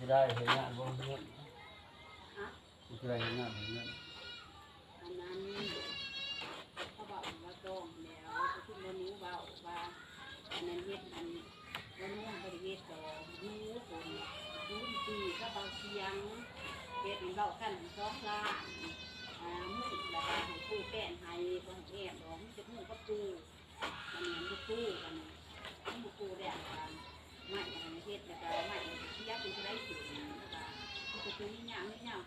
ໄດ້ເຮັດງານບໍ່ເງິນ ຮະ? ຜູ້ໃດເຮັດງານເຮັດເງິນ ອັນນັ້ນ ເຂົາເວົ້າວ່າຕ້ອງແລ້ວ ຄືໝໍໜູເວົ້າວ່າ ອັນນັ້ນເຮັດ ອັນ ໝໍໜູບໍ່ໄດ້ເຮັດດອກ ໜູຄົນ ໜູຕີກັບເບົາສຽງ ເຮັດໃຫ້ເວົ້າກັນສອງລ້ານ ອ່າ ມື້ລະກະໃຫ້ປູແປ້ນໃຫ້ ບໍ່ໃຫ້ແອບດອກ ມີແຕ່ໝູກັບປູ ອັນນີ້ມັນບໍ່ປູ ອັນນີ້ມັນບໍ່ປູແລ້ວ ໄມ້ອັນເຮັດ ແລ້ວກະໄມ້ເສຍ ເປັນເທົ່າໃດເສຍ ແລ້ວກະມັນກໍຄືຍາວໆ ຍາວ